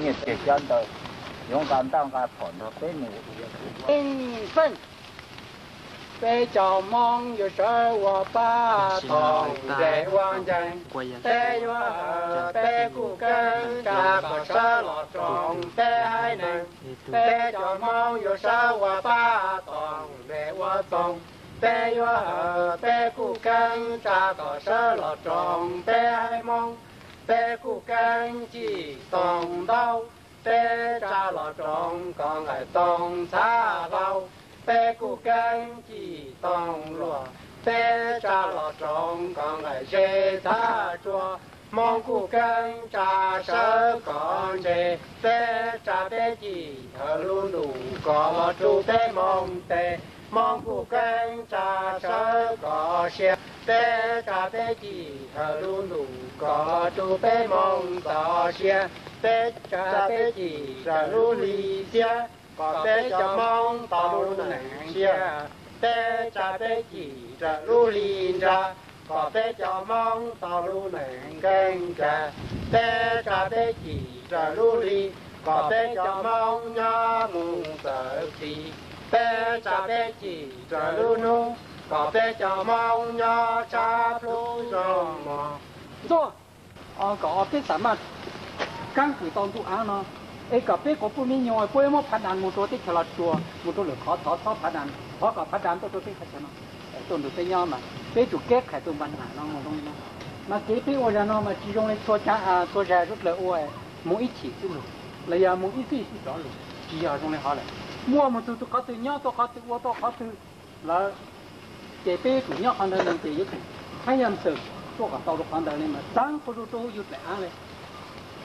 Nyiaj txiag cab ntawd, yuav nqa ntaj nqa phom nrog peb mus. Peb cov Hmoob yuav sawv ua pab toom nres ua ncees, peb yuav hawm peb kuj keeb tsa kom sawv los roos peb haiv neeg. Peb cov Hmoob yuav sawv ua pab toom nres ua txoos, peb yuav hawm peb kuj keeb tsa kom sawv los roos peb haiv Hmoob. Peb kuj keeb cim toom ntaub, peb tsa los roos kom nqaim toom txhav hlau. Peb kuj keeb cim toom luam, peb tsa los roos kom nqaim ze txhav tsua. Hmoob kuj keeb tsa sawv kom ntse, peb tsa peb cim hawm lub ntuj kom los rau peb Hmoob tes. Hmoob kuj keeb tsa sawv kom siab, peb tsa peb cim hawm lub ntuj kom los rau peb Hmoob txoj sia. Peb tsa peb cim raws lub hli xiab, kom peb cov Hmoob tau lub neej siab. Peb tsa peb cim raws lub hli nra, kom peb cov Hmoob tau lub neej keeb kiag. Peb tsa peb cim raws lub hli, kom peb cov Hmoob nyob mus txawm txij. Peb tsa peb cim raws lub hnub, kom peb cov Hmoob nyob tshab plhu zoo mog. Ntxuaj, kom peb xam maj keeb kwm tau ntuj av no, es kom peb quas puj me nyuam puab yuav muab phav das mus rau teb chaws Los Tsuas, mus rau lwm qhov, thov txhob phav das, thov kom phav das tuaj rau peb qhov chaw no. Tuaj nrog peb nyob mas peb tsum keb qhais tus npam nam no mus zoo li no. Mas kev peb ua zag no mas tsis zoo li txhua, txhua zag suav dlawg ua, mus ib chim xwb lug, los yog mus ib fij xwb rov lug, tsis yog zoo li hov lawm. Muaj mus txug tus qhov twg nyob tau qhov twg ua tau qhov twg lawm, ces peb tsum nyob qhov ntawd ces yuav tsum hab yog ntxawm tuaj kom tau rau qhov ntawd li mas txeeb qhua zuj zus yug dlaim av li.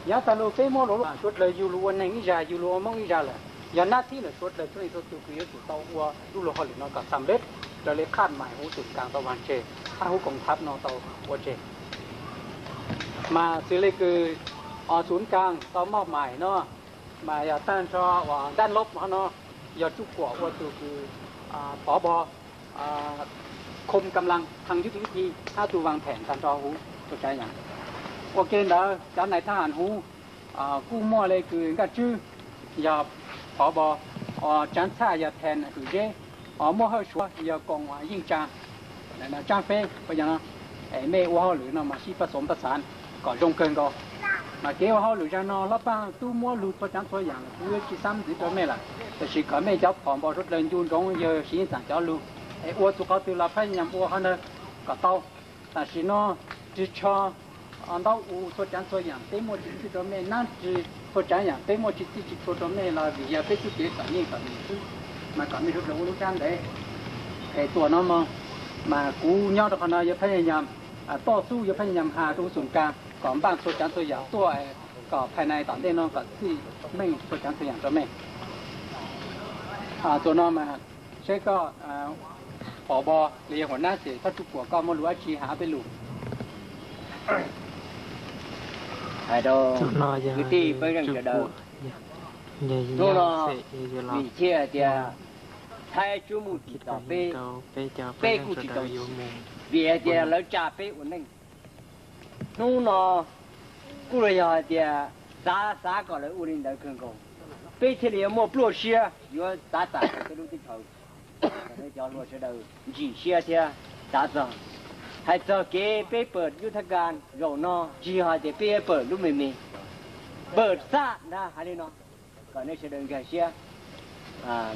Yav tag lug peb muab lug suav dlawg yug lug ua neeg ib zag, yug lug ua Moob ib zag lawm, yog nab thib lawm suav dlawg txhua leej txhua tug kws yuav tsum tau ua lub lug hauj lwm no kom xam peb raws li qhaj maim huv Xum Kas tau vaag tseg, hab huv Koom Thab no tau ua tseg. Mas xws li kws Xum Kas tau moj maim no, mas yog tag nrho uas Dab Lob hov no, yog Tsuj Kuam ua tug kws phov bo khom kam laas thaj yub tug yub thi hab tug vaag them tag nrho huv tug tsav yaam. Ua ke ntawd cov nais thab ham huv kuj muaj le kws Nkaj Tswb yog phov bo, Tsaav Txhaj yog them kws zeb, muaj Hawj Suav yog koom Yeej Tsaa, Tsaab Feb, mej ua hauj lwm no mas sib pab xoov pab xaav kom zoo kawg nkaus. Mas kev ua hauj lwm zag no Hlob Paaj tub muab lug txhua tsav txhua yaam lawm, kuv yuav tsis xaav ntxiv rau mej lawm, tab sis kom mej cov phom npo suav dlawg ncu ntsoov yawg Siv Yeej Txaam cov lug, es ua txug qhov twg los phaj nyam ua qhov ntawd kom tau. Tam sim no ris tsho ntaub u txhua tsav txhua yaam peb muaj tsis txhij rau mej, nab ris txhua tsav yaam peb muaj tsis txhij tsis txhua rau mej los vim yog peb txuj kev txom nyem txom nyem xwb, mas kom mej suav dlawg ua lub tsab ntev. Es tuam no mog, mas kuv nyob rau qhov no yuav phaj nyam toj xub, yuav phaj nyam has rau Xum Kas kom npaaj txhua tsav txhua yaam tuaj, kom phaj nais tom ntej no kom txhij meej txhua tsav txhua yaam rau mej. Tuam no mas seb koj phom npo los yog huam nab xwm thab Tsuj Kuam koj muaj lug dab tsi has peb lug. Hais rau kwv tij peb zeej sawv daws, hnub no vim thiaj hais tias Thaib tub mus tsis tau peb, peb kuj tsis tau vim hais tias lawv tsa peb ua neej. Hnub no kuj los yog hais tias xav xav kom lawv ua li ntawd kawg nkaus, peb thiaj li yuav muaj pluaj siab yuav xav txam peb lub teb chaws, cov hluas sawv daws ntsim siab thiab xav txog. Hais txog kev peb pawm yub thab kas zaum no tsis yog hais tias peb pawm lub me me, pawm xaj ntag hais li no, kom nej sawv daws nkag siab,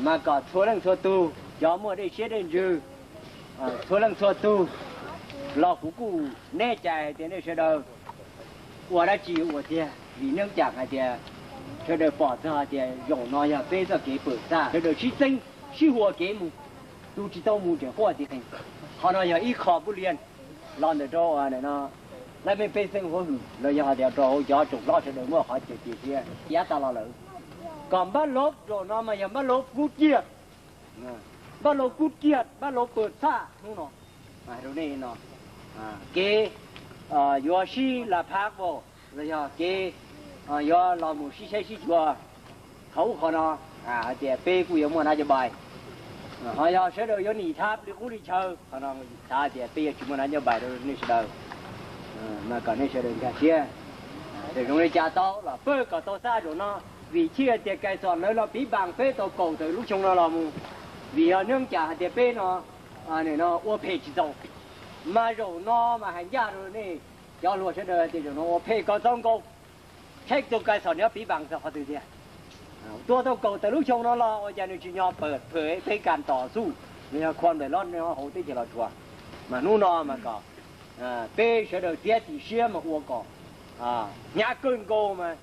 mas kom txhua leej txhua tug cov muaj dej siab dej ntsws, txhua leej txhua tug los kuv kuj neb cai hais tias nej sawv daws ua dab tsi ua tiag, vim neb caam hais tias sawv daws pom txog hais tias zaum no yog peb txoj kev pawm xaj, sawv daws sib txeeb sib hua kev mus, tus tsis tau mus tseem quaj tib qees. Qhov no yog ib qho pub liaj los ntawm rau lawv mej pej xeem huab hwm los yog hais tias rau hauv cov tsoom hlob sawv daws muaj qhov chaw cia siab yav tas los lawm. Kom npaj lov zaum no mas yog npaj lov kub kiag, npaj lov kub kiag, npaj lov pawm txhaj hnub no. Rau nej no, kev yuav sib la phab los yog kev yuav los mus sib saib sib xyuas thaum ub qhov no, hais tias peb kuj yuav muaj nab cov npai, ho yog sawv daws yuav nim thab li qub li chaw qhov no, xav tias peb yuav tsis muaj nab cov npai rau nej sawv daws, mas kom nej sawv daws nkag siab. Ces zoo li cas tau los pab kom tau xab zaum no, vim thiaj tias Kais Xom lawv los piv npas peb tau kaum tawm lub xyoo no los mus, vim yog nyob cas hais tias peb no, no ua phem tsis txaus, mas zaum no mas hais ncaj rau nej cov hluas sawv daws tias zaum no ua phem kom txaus nkaus, tsheb tus Kais Xom nyob piv npas txog qhov twg tiag. Tua tau kaum tawm lub xyoo no los ua cas nws tsis nyob pawg phem peb kas tom xuj, nws yog khua nplaim lob nyob hauv teb chaws Los Tsuas, mas hnub no mas kom peb sawv daws txiav txim siab mas ua kom hnyav kawg nkaus mas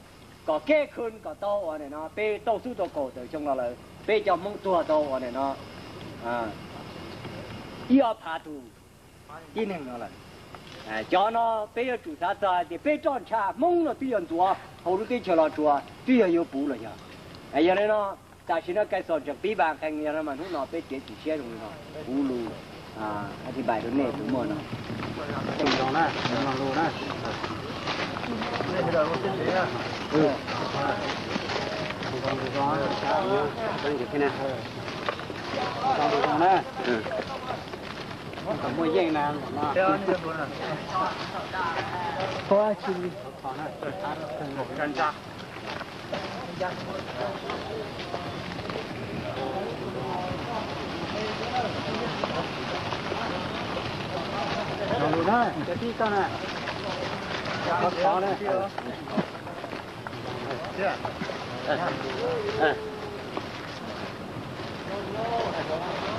kom kev khw kom tau ua nim no peb tau xub tau kaum tawm xyoo los lawm peb cov Hmoob tuag tau ua nim no ib ob phav tus tib neeg no lawm. Cov no peb yuav tsum xav txog hais tias peb roj ntsha Hmoob no twb yog ntxuav hauv lub teb chaws Los Tsuas twb yog yuav puv los yog. Yog li no tam sim no Kais Xom tseem piv npas qee yog no mas hnub no peb txiav txim siab zoo li no, kuv lus a thi npais rau nej tus muaj no.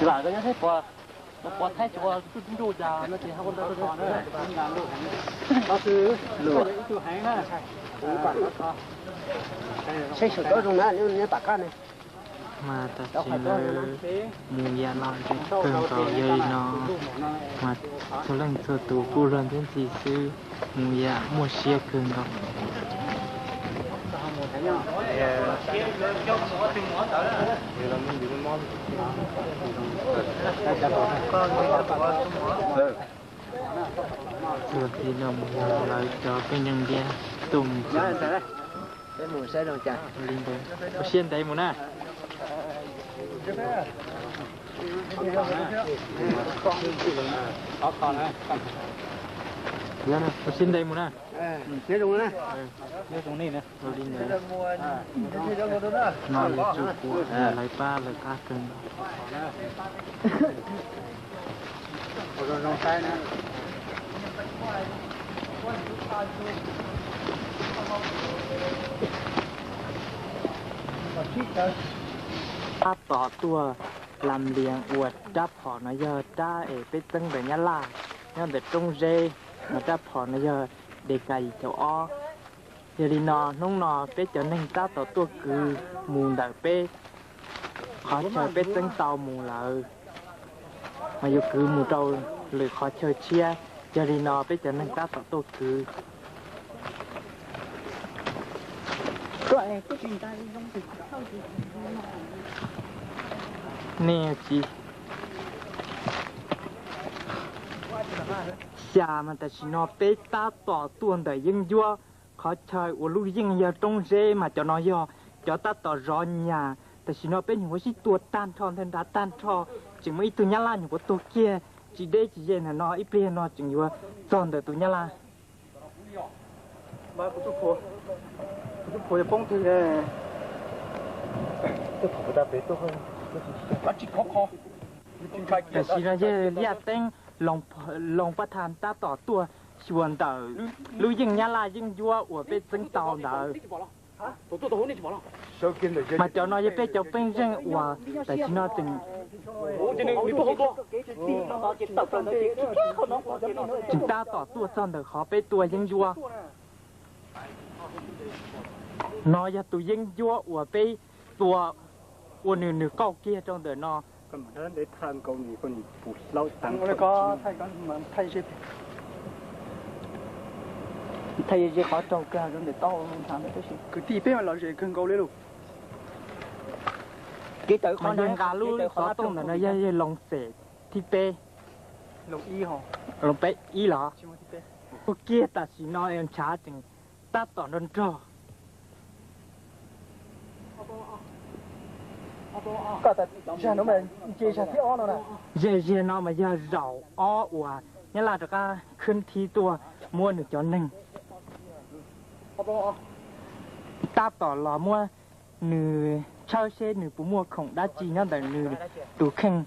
Lam koj nyob Thaib Pov, Pov Thaib tsis ua tub nruj cas no ces ha ua ntawd. Saib saum tsob zoo na, neb pam qab ne. Mas tam sim no mus yam los ntev kawg nkaus, yog li no mas txhua leej txhua tus kuj luag ntxhi ntxhi xwb, mus yam muaj siab kawg nkaus. Txhua tig no mus yog lawv cov peb neeg ntiab tuaj mus txog. Peb mus saib zoo cas li ntawd, ua siab ntev mus na. Ua siab ntev mus na. Ua li ntawd no yog tsuj puas lawv pab lawv qab kawg. Tab tom tuaj Lam Lias uas rab phom no yog rab es peb txeeb ntawm Nyab Laj nyob ntawm Roob Zeb, mas rab phom no yog de ka yim caum ob. Yog li no hnub no peb cov neeg tab tom tuaj kwv mus ntawm peb qhov chaw peb txeeb tau mus lawm, mas yuav kwv mus rau lwm qhov chaw tshiab. Yog li no peb cov neeg tab tom tuaj kwv. Nej tsis xya mas tam sim no peb tab tom tuaj ntawm Yeeb Ncuab qhov chaw uas lub yeej yog Roob Zeb, mas cov no yog cov tab tom zov nyas. Tam sim no peb nyuam qhuav sib tua tag nrho ntawm nrad tag nrho, tseem muaj ib tug Nyab Laj nyuam qhuav tuag kiag tsis deb tsis ze ntawm no, ib pliag no tseem yuav txog ntawm tus Nyab Laj. Tam sim no yog Liaj Teeb Loos Paj Thas tab tom tuaj xyuas ntawm lub yeej Nyab Laj Yeeb Ncuab uas peb txeeb tau ntawd. Mas cov no yog peb cov pej xeem uas tam sim no tseem, tseem tab tom tuaj txog ntawm qhov peb tua Yeeb Ncuab. No yog tus Yeeb Ncuab uas peb tua ua nws nws qauj kiag rau ntawm no. Thaij ze qhov raug kag rau ntawm taub hau ntawd tab sis kwv tij peb mas lom zem kawg nkaus li lauj. Kev tawm qhov no yog nqa lub xov tooj ntawm no yog yawg Loos Xem thib peb, Loos peb ib los. Ua kiag tam sim no ntshav tseem tab tom nrog nrog. Zag no mas, zag thib ob no na. Zag, zag no mas yog zaum ob uas Nyab Laj rov qab khwb thib tuaj muab nws cov neeg. Tab tom los muab nws tshawb seb nws puas muaj khoom dab tsi nyob ntawm nws tus kheej.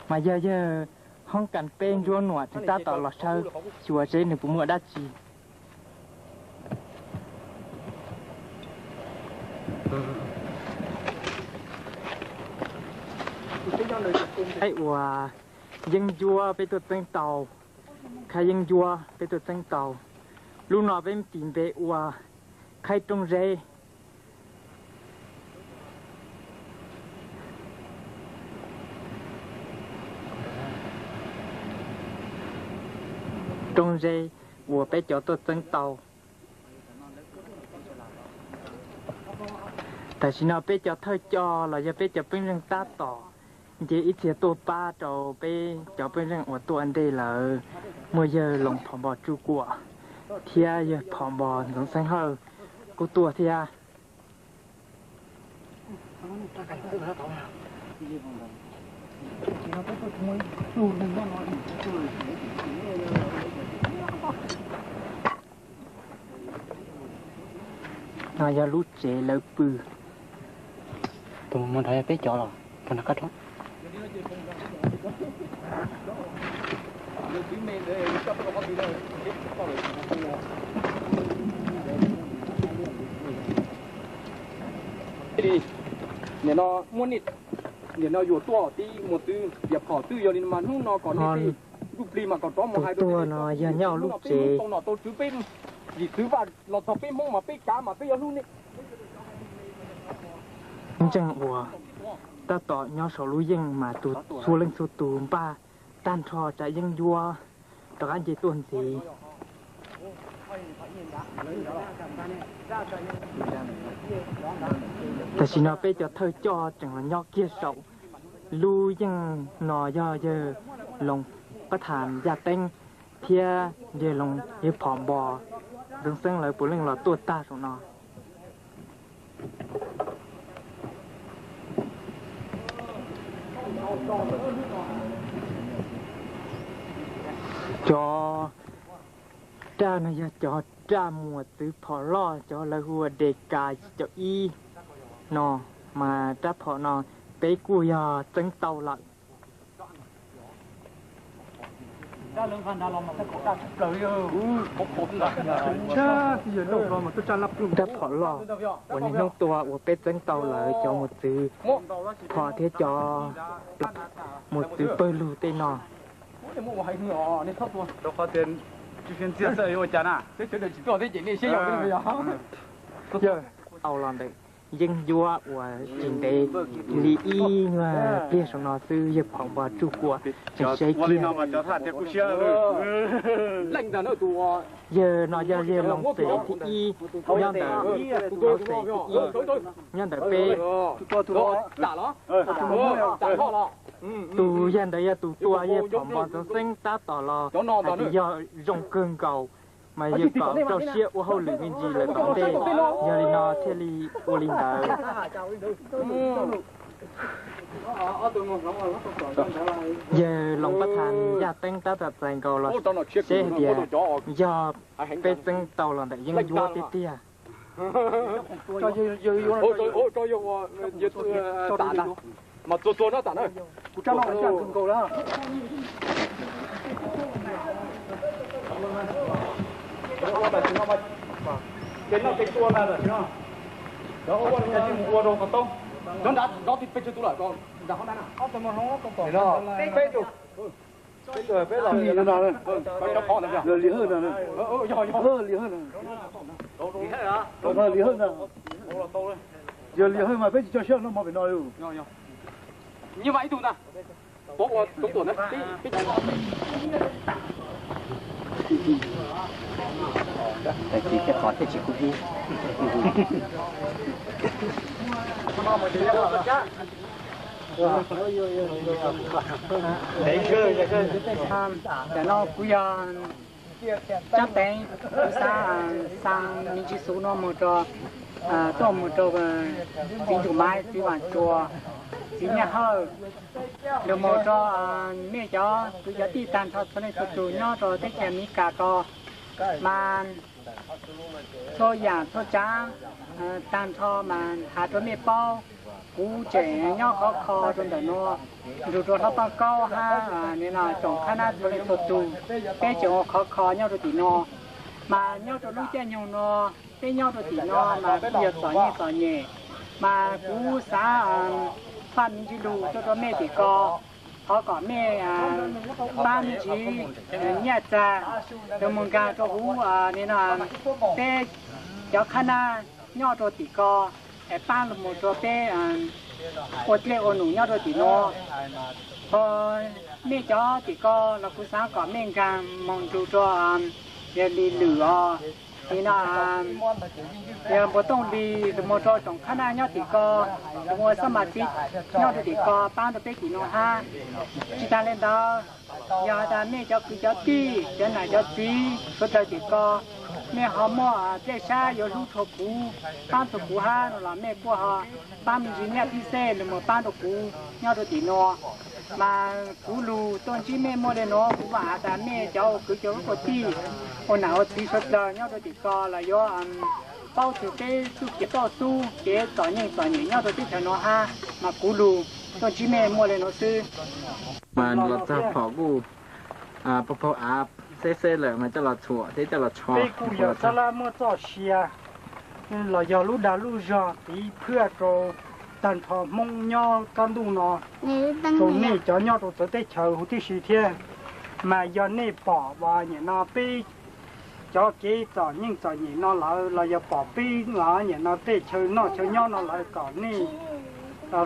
Mas yog yawg hoob kas peb nruab nuam tseem tab tom los sawv xyuas seb nws puas muaj dab tsi. Khaib uas yeeb ncuab peb tuaj txeeb tau. Khaib yeeb ncuab peb tuaj txeeb tau. Lub no peb tis npe ua khaib rooj zeb. Rooj zeb uas peb cov tuaj txeeb tau. Tam sim no peb cov thawj coj los yog peb cov pej xeem tab tom nce ib txhia tuaj pab rau peb cov pej xeem uas tuaj ua ntej lawm. Muaj yawg Loos Phom Npos Tsuj Kuam thiab yawg Phom Npos Ntxoov Xeeb Hawj kuj tuaj thiab. No yog lub tsev lawv pw. Tus mus nrad yog peb cov los tus nrad qab roob. Nim no muaj nim no yuav tuaj tib mus twb tias phom twb yog li no mas hnub no kom nej tej ntsuj plig mas kom rov mus hais rau nej no yog nyob lub tsev. Peb mus tau nom tau tswv peb yim txwv vaj los txog peb Hmoob mas peb kav mas peb yuav hlub nej. Ntseeg uas tab tom nyob saum lub yeej mas tus txhua leej txhua tus npaj tag nrho tsam yeeb ncuab rov qab nce tuaj ntxiv. Tam sim no peb cov thawj coj tseem los nyob kiag saum lub yeej no yog yawg Loos Pab Thas Yaj Teeb thiab yawg Loos yawg Phom Npos Ntxoov Xeeb lawv puav leej los tuaj tag saum no. Cov raj no yog cov raj muas txwv phom loj, cov lawv hu ua D K yim caum ib no, mas rab phom no peb kuj yog txeeb tau lawm. Rab phom loj uas niaj hnub tuaj uas peb txeeb tau lawm cov muas txwv phom thiab cov muas txwv pawg lug tej no. Yawg tau los ntawm yeeb ncuab uas tsis ntev li ib nyuag pliag saum no xwb, yawg Phom Npos Tsuj Kuam tseem seb kiag. Yawg no yog yawg Loos Xes thib ib nyob ntawm, Loos Xes thib ib nyob ntawm peb. Tus yawg ntawd yog tus tua yawg Phom Npos Ntxoov Xeeb tab tom los hais tias yog zoo kawg nkaus, mas yawg kom rau siab ua hauj lwm me ntsis lawm tom ntej, yog li no thiaj li ua li ntawd. Yawg Loos Pab Thas Yaj Teeb tab tom txais nkaus los seb hais tias yog peb txeeb tau los ntawm yeeb ncuab tiag tiag. Lis Hawj ntag, Lis Hawj ntag, Lis Hawj ntag. Yog Lis Hawj mas peb tsis tso siab noj mov pem no li. Tag kis thiaj qhov thiaj tsis kub ib. Tam no kuv yog Tsab Teev, kuv xav xa me ntsis xus no mus rau, tuaj mus rau txiv Ntuj Maiv, txiv Vam Tsuas, txiv Nyiaj Hawj, los mus rau nej cov kwv cov tij tag nrho txhua leej txhua tus nyob rau teb chaws Amelikas ko, mas Txhua yam txhua tsav tag nrho mas has rau mej paub, kuv tseem nyob khov kho rau ntawm nuav, nrug rua hlob Tooj Kaub hab tsoom qhab nab txhua leej txhua tug, peb tseem ua khov kho nyob rau tim nuav. Mas nyob rau lub caij nyoog nuav peb nyob rau tim nuav mas kuj yog txom nyem txom nyem, mas kuv xaav faaj me ntsis lug tuaj rua mej tim ko, thov kom mej paab me ntsis nyaj txag lug moog nkaag rua huv peb cov qhab nab nyob rua tim ko, paab lug moog rua peb ua dlej ua num nyob rua tim nuav. Ho mej cov tim ko los kuv xaav kom mej nkaag moog nrug rua yog Lis Lwm os, nim no yog Npuag Tooj Lis lug moog rua tsoom qhab nab nyob tim ko, lug moog ua xab mas txiv nyob rua tim ko paab rua peb tim nuav hab. Tsi taag le ntawd, yog has tas mej cov kwv cov tij cov nam cov txiv suav dlawg tim ko, mej ho muaj dlej sab yuav hlub tshua kuv, paab txug kuv hab no los mej kuj ho paab me ntsis nyaj pib xej lug moog paab rua kuv nyob rua tim nuav. Mas kuv lug tuaj ntsib mej muaj le nuav, kuv vaam has tas mej cov ua kwv cov ua tij, ua nam ua txiv suav dlawg nyob rua tim ko los yuav paub txug peb txuj kev toj xub kev txom nyem txom nyem nyob rua teb chaws nuav hab. Mas kuv lug tuaj ntsib mej muaj le nuav xwb. Mas los txog phom kuj paug paug av xeb xeb lawm mas coj los txhuam thiab coj los tsho. Peb kuj yog sab lab muaj txoj sia los yog lub dag lub zog tiv phwj rau tag nrho Hmoob nyob qab ntuj no, rau nej cov nyob rau txawv teb chaws huv tib si thiab. Mas yog nej pom uas nim no peb cov kev txom nyem txom nyem no lawm los yog pom peb uas nim no tej chaw noj chaw nyob no lawm kom nej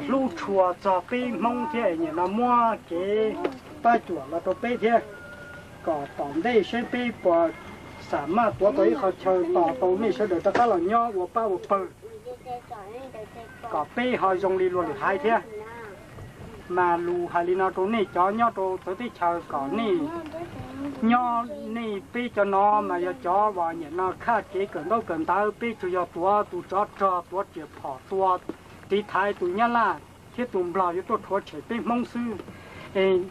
hlub tshua txog peb Hmoob thiab nim no muab kev pab cuam los rau peb thiab, kom tom ntej saib peb puas xam maj tuav tau ib qho chaw tos tau nej sawv daws rov qab los nyob ua pab ua pawg, kom peb ho zoo li luag lwm haiv thiab. Mas lus hais li no rau nej cov nyob rau txawv teb chaws kom nej nyob, nej peb cov no mas yog cov uas nim no khaj kev kawm ntaub kawm ntawv, peb tsuas yog tuav tus tsov rog, tuav riam phom, tua tiv thaiv tus Nyab Laj thiab tus Nplog yuav tuaj rhuav tshem peb Hmoob xwb. Es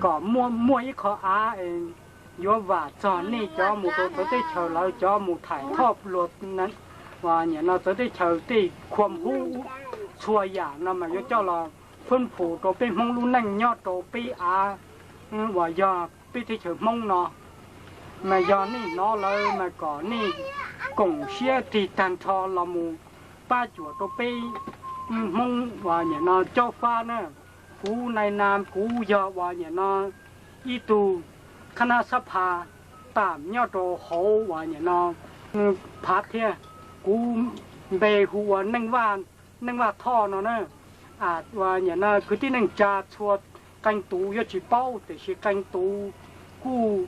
kom muaj ib qho av es yuav vam txog nej cov mus rau txawv teb chaws lawv cov mus thaij thoj luag uas nim no txawv teb chaws tej khuam hub txhua yam no mas yuav coj los fwb phum rau peb Hmoob lub neej nyob rau peb av uas yog peb teb chaws Hmoob no. Mas yog nej hnov lawm mas kom nej koom siab tig tag nrho los mus pab cuam rau peb Hmoob uas nim no caub fab na. Kuv nai na kuv yog uas nim no ib tug qhab nab xab pha tam nyob rau hauv uas nim no phav thiab. Kuv npe hu ua Neej Vaj, Neej Vaj Thoj no na. Uas nim no kwv tij neej tsa txhua qee tus yuav tsis paub tiam sis qee tus kuj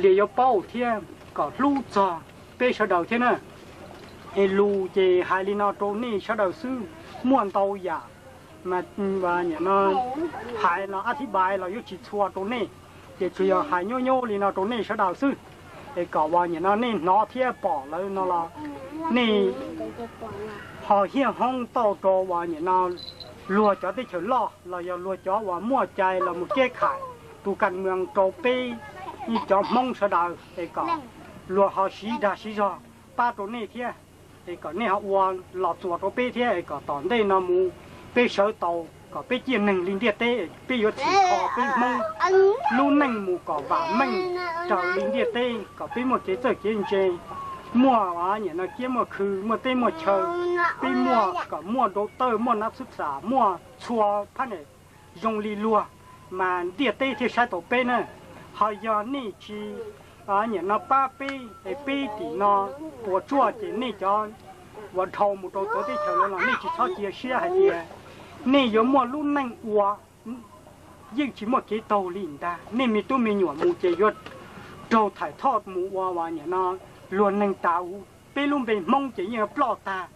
li yuav paub thiab, kom hlub txog peb sawv daws thiab na. Es lus ces hais li no rau nej sawv daws xwb, muaj ntau yam mas nim no hais los ab thib npais los yuav tsis txhua rau nej, ces tsuas yog hais nyuaj nyuaj li no rau nej sawv daws xwb. Es kom uas nim no nej hnov thiab pom lawm no los nej ho hiaj hoob tauj rau uas nim no luag cov teb chaws loj los yog luag cov uas muaj cai los mus keb kham tus kas mws rau peb cov Hmoob sawv daws es kom luag ho siv dag siv zog pab rau nej thiab, es kom nej ho ua los txuas rau peb thiab, es kom tom ntej no mus peb sawv tau kom peb ciaj neeg li ntiaj teb, peb yuav txhim kho peb Hmoob lub neej mus kom vam meej raws li ntiaj teb, kom peb muaj kev txawj kev ntse, muaj nim no kiab muaj khw, muaj teb muaj chaw, peb muaj kom muaj nrau tawj, muaj nab xub xam, muaj txhua phab nim zoo li luag, mas ntiaj teb thiaj saib tau peb na. Ho yog nej tsis nim no pab peb es peb tim no puas tsuaj ces nej cov uas dhau mus rau txawv teb chaws lawm los nej tsis txhob cia siab hais tias nej yuav muaj lub neej ua yeej tsis muaj kev taug li ntag. Nej me tub me nyuam mus ces yuav raug thaij thoj mus ua uas nim no luag neeg tas, peb lub npe Hmoob ces yeej yuav ploj tag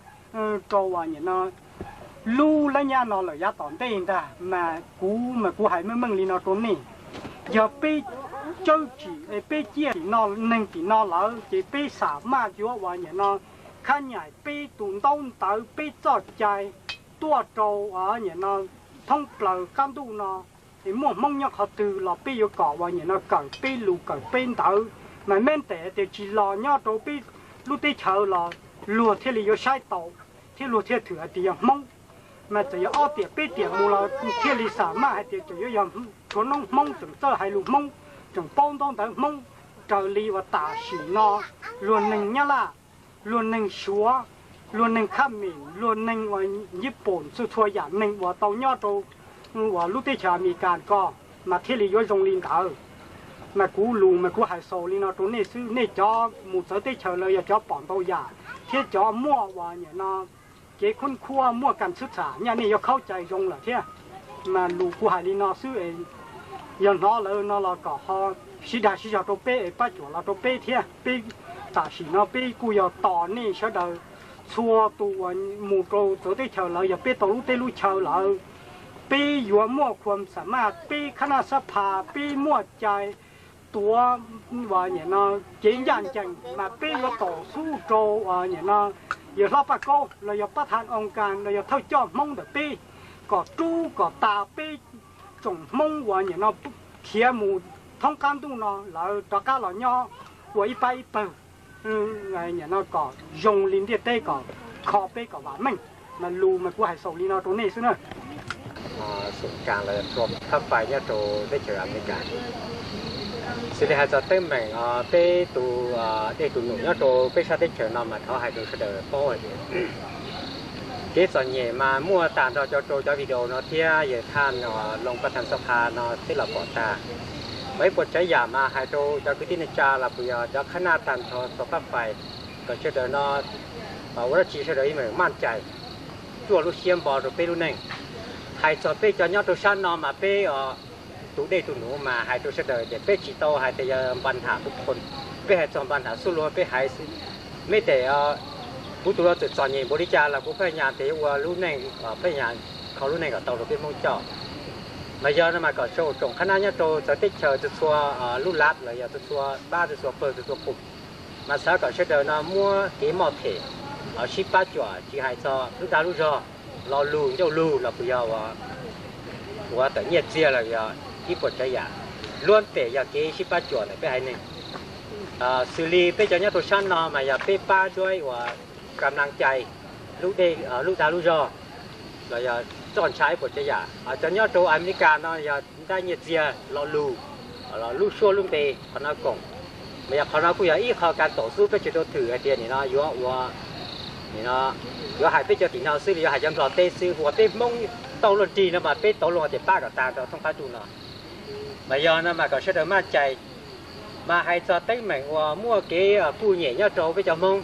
rau uas nim no lub lab nyab no lawm yav tom ntej ntag. Mas kuv mas kuv hais meej meej li no rau nej, yog peb tsawb tsim peb ciaj tim no neeg tim no lawm ces peb xam maj yuav uas nim no khab nyaim peb tus ntaub ntawv peb txoj cai tuaj rau nim no thoob plaws qab ntuj no, es muaj Hmoob nyob qhov twg los peb yuav kom uas nim no kawm peb lus kawm peb ntawv. Mas meb ntes tias tsis los nyob rau peb lub teb chaws los luag thiaj li yuav saib tau, thiab luag thiaj thwm hais tias yog Hmoob. Mas txawm yog ob tiam peb tiam mus los thiaj li xam maj hais tias tseem yuav yog tshuav noob Hmoob tseem txawj hais lus Hmoob, tseem paub ntaub ntawv Hmoob, raws li uas tam sim no luag neeg Nyab Laj, luag neeg Suav, luag neeg Khab Mim, luag neeg uas Nyij Pooj, txhua txhua yam neeg uas tau nyob rau uas lub teb chaws Amelikas ko, mas thiaj li yuav zoo li ntawd. Mas kuv lus mas kuv hais xaus li no rau nej xwb. Nej cov mus txawv teb chaws lawm yog cov pom ntau yam, thiab cov muaj uas nim no kev khub khuab muaj kam txhwb txham nyaj nej yuav khaub cai zoo lawm thiab. Mas lus kuv hais li no xwb, yog hnov lawm no los kom ho sib dag sib zog rau peb es pab cuam los rau peb thiab. Peb tam sim no peb kuj yog tos nej sawv daws txhua tus uas mus rau txawv teb chaws lawm yog peb tau lub teb lub chaw lawm, peb yuav muaj khua xam maj, peb khab naj xab pha, peb muaj cai tuav uas nim no kev ncaj ncees mas peb yuav tos xub rau uas nim no yawg hlob Paj Kaub los yog pab thaj oo kas los yog thawj coj Hmoob ntawm peb kom rub kom tas peb tsoom Hmoob uas nim no khiav mus thoob qab ntuj no lawv rov qab los nyob ua ib pab ib pawg, nim no kom zoo li ntiaj teb kom kho peb kom vam meej. Mas lus mas kuv hais xaus li no rau nej xwb na. Xum Kas los yog Tshua Phab Fais nyob rau teb chaws Amelikas. Xws li hais txog teeb meem peb tus dej tus num nyob rau peb sab teb chaws no mas thov hais rau sawv daws paub hais tias kev txom nyem mas muaj tag nrho cov rau cov video no thiab yawg thaj Loos Paj Thaj Xab Pha no twb los pom tag. Mas ib puas tsav yam mas hais rau cov kwv tij neej tsa los puas yog cov khab naj tag nrho Tshua Phab Fais kom sawv daws no ua dab tsi sawv daws yeej meem maj cai, tsuaj lub siab npo rau peb lub neej. Hais txog peb cov nyob rau sab no mas peb tus dej tus num mas hais rau sawv daws tias peb tsis tau hais tias yog npa nham pub qho, peb hais txog npa nham xuj lua peb hais xwb. Meb tes kuv tus no txawm txom nyem npaum li cas los kuv pheej nyas tias yuav ua lub neej, pheej nyas kho lub neej kom tau rau peb Hmoob coj. Mas yog no mas kom sawv daws tsoom khab naj nyob rau txawv teb chaws txhua txhua lub lav los yog txhua txhua pab txhua txhua pawg txhua txhua qum, mas xav kom sawv daws no muab kev moj them sib pab cuam tsis hais txog lub dag lub zog, lo lus ncauj lus los puas yog ua tawm nyiaj txiag los yog ib puas tsav yam, luab tes yog kev sib pab cuam ntawm peb haiv neeg. Xws li peb cov nyob rau sab no mas yog peb pab duab uas kam naj cai, lub dag lub zog los yog txoj ntshai ib puas tsav yam. Cov nyob rau Amelikas no yog ntaj nyiaj txiag lo lus, lub suab lub npe qhov no koom. Mas yog qhov no kuj yog ib qho kav taum xub peb tsis tau thwm hais tias nim no yuav ua, nim no yuav hais peb cov tim no xwb los yuav hais cov Nplog teb xwb, uas peb Hmoob tau luag nrig no mas peb tau luag tias pab kom tag rau thoob qab ntuj no. Mas yog no mas kom sawv daws maj cai. Mas hais txog teeb meem uas muaj kev kuj nyem nyob rau peb cov Hmoob,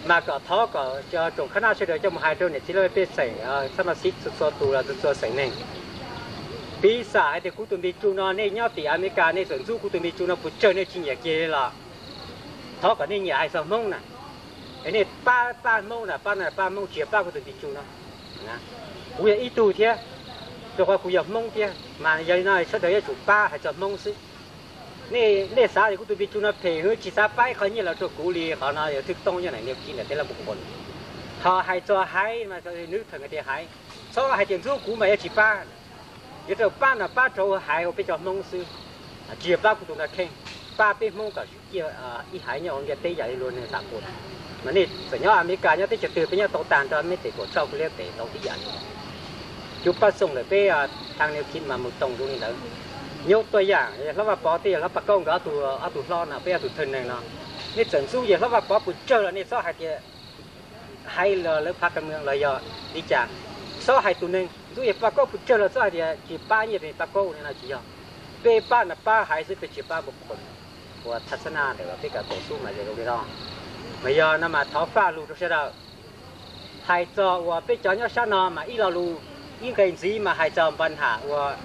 mas kom thov kom tsoom khab naj sawv daws coj mus hais rau niam txiv laj mej pej xeem, xab mas xib txhua txhua tus los txhua txhua xeem neeg. Piv xam hais tias kuv tus npis tsu no nej nyob tim Amelikas nej txawm ntxub kuv tus npis tsu no puas tsawg nej tsis nyiam kiag li los thov kom nej nyiam hais txog Hmoob na. Es nej pab pab Hmoob na, pab na pab Hmoob tsis yog pab kuv tus npis tsu no. Kuv yog ib tug thiab, rau qhov kuv yog Hmoob thiab mas yog li no sawv daws yuav tsum pab hais txog Hmoob xwb. Nej xav tias kuv tus npis tsu no phem hwv tsis xav pab ib qho nyiaj los rau kuv li qhov no yog thwj tooj nyob na niam kiv na tej laj mus qhov no. Ho hais txog haiv mas nws theem tias haiv, txhob hais tias ntxub kuv mas yuav tsis pab. Yuav rau pab no pab rau haiv uas peb cov Hmoob xwb, tsis yog pab kuv tus no kheej, pab peb Hmoob kom sib ciaj ib haiv nyob hauv ntiaj teb yam li luag neeg tam pu. Mas nej txawm nyob Amelikas nyob teb chaws twg peb nyob tau tag nrho, meb tes tuam tshoj kuv liab tes tau tib yam li. Cuv pab xoom lawm peb thaj niam kiv mas mus toog zoo li ntawd. Nyuj tuaj yam hlob Vaj Pov thiab yawg hlob Paj Kaub nkawd ob tug hlob no, peb ob tug thawj neeg no, nej txawm ntxub yawg hlob Vaj Pov puas tsawg los nej txhob hais tias haiv los lawv phav kas mws los yog li cas, txhob hais tus neeg ntxub yawg Paj Kaub puas tsawg los txhob hais tias tsis pab nyiaj rau Paj Kaub li no tsis yog. Peb pab no pab haiv xwb, peb tsis pab npua qhua uas thaj xab naj ntawm peb kav taus xub mas zoo li no. Mas yog no mas thov faj lus rau sawv daws. Hais txog uas peb cov nyob sab no mas ib lo lus ib nqe ntxiv mas hais txog npa nham uas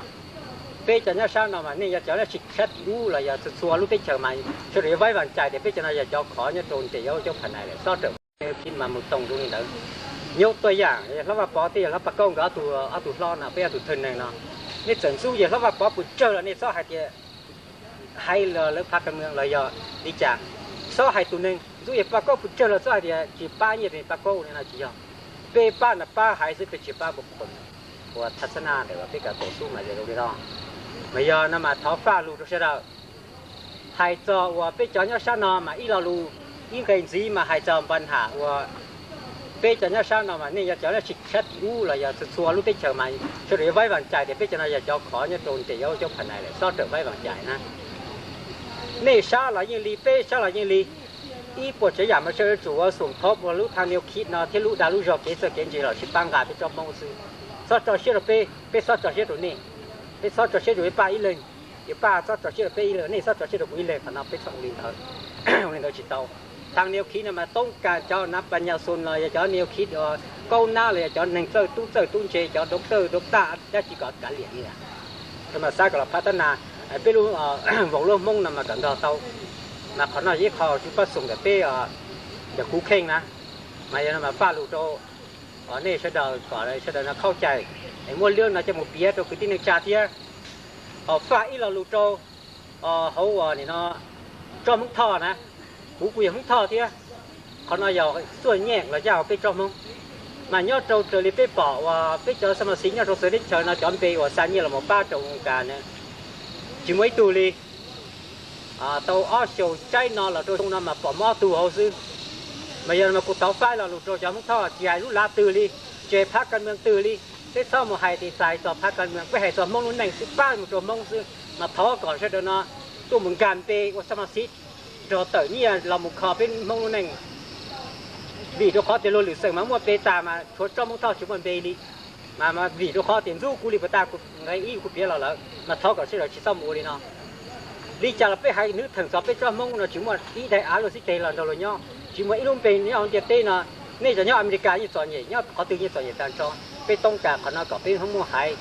peb cov nyob sab no mas nej yog cov nyob sab tim ub los yog txhua txhua lub teb chaws mas sawv daws yuav vaib vaj cais tias peb cov no yog cov khov nyob rau nres yav caub pha nais lawm, txhob rawm mas mus toog zoo li ntawd. Nyuj tuaj yam hlob Vaj Pov thiab yawg hlob Paj Kaub nkawd ob tug hlob no, peb ob tug thawj neeg no, nej txawm ntxub yawg hlob Vaj Pov puas tsawg los nej txhob hais tias haiv los lawv phav kas mws los yog li cas, txhob hais tus neeg ntxub yawg Paj Kaub puas tsawg los txhob hais tias tsis pab nyiaj rau Paj Kaub li no tsis yog. Peb pab no pab haiv xwb, peb tsis pab npua qhua uas thaj xab naj ntawm peb kav taus xub mas zoo li no. Mas yog no mas thov faj lus rau sawv daws. Hais txog uas peb cov nyob sab no mas ib lo lus Ib nqe ntxiv mas hais txog npa nham uas peb cov nyob sab no mas nej yog cov tsis sab tim ub los yog txhua txhua lub teb chaws mas sawv daws yuav vaib vam cais tias peb cov no yog cov khov nyob rau nres yau cov pha nais lawm, txhob rawm vaib vam cais na. Nej sab los yeej li, peb sab los yeej li, ib puas tsav yam mas sawv daws tsum ua xum thov ua lub thaj niu khib no thiab lub dag lub zog kev txawj kev ntse los sib pab nqa peb tsob Hmoob xwb. Txhob tso siab rau peb, peb txhob tso siab rau nej. Peb txhob tso siab rau peb pab ib leeg, pab txhob tso siab rau peb ib leeg, nej txhob tso siab rau kuv ib leeg, qhov no peb txhob ua li ntawd. Ua li ntawd tsis tau. Thaj niu khib no mas toob kas cov nav pas nyas xus los yog cov niu khib kaub nab los yog cov neeg txawj tub txawj tub ntse, cov doctor doctor dab tsi kom kav liam li. Mas xav kom los phab tab nas peb lub voos lub Hmoob no mas kom nrog tau. Mas qhov no yog ib qho tsis pab xum ntawm peb, ntawm kuv kheej na. Mas yog no mas faj lus rau nej sawv daws kom sawv daws no khaub cai, es muab lub no coj mus piav rau kwv tij neej tsa thiab. Ho faj ib lo lus rau hauv nim no tsob Hmoob Thoj na, kuv kuj yog Hmoob Thoj thiab. Qhov no yog xuaj nyiaj los yaj hauv peb tsob Hmoob. Mas nyob rau raws li peb pom uas peb cov xa mas xiv nyob rau txawv teb chaws no cov npe uas xa nyiaj los mus pab rau Amelikas na, tsis muaj ib tug li. Tau ob xyoos tsaib no los rau xyoo no mas pom muaj ob tug hauv xwb. Mas yog mas kuv thov faj lo lus rau cov Hmoob Thoj, tsis hais lub lav twg li, tsis hais phab kas mees twg li, peb txhob mus hais tis txais txog phab kas mees, peb hais txog Hmoob lub neej xwb, pab mus rau Hmoob xwb. Mas thov kom sawv daws no tuaj mus nkag npe ua xa mas xiv, nrog tawm nyiaj los mus kho peb Hmoob lub neej. Vim rau qhov tias luag lwm xeem mas muaj npe tas mas tshuav tsob Hmoob Thoj tsis muaj npe li. Mas vim rau qhov tias ntxub kuv li puas tas, kuv nqe ib kuv piav los lawm, mas thov kom sawv daws tsis txhob mus ua li no. Li cas los peb haiv neeg theem txog peb tsob Hmoob no tsis muaj ib daim av luag xib teg los nrog luag nyob, tsis muaj ib lub npe nyob hauv ntiaj teb no. Nej cov nyob Amelikas yeej txom nyem, nyob qhov twg yeej txom nyem tag nrho. Peb toob kas qhov no kom peb Hmoob muaj haiv.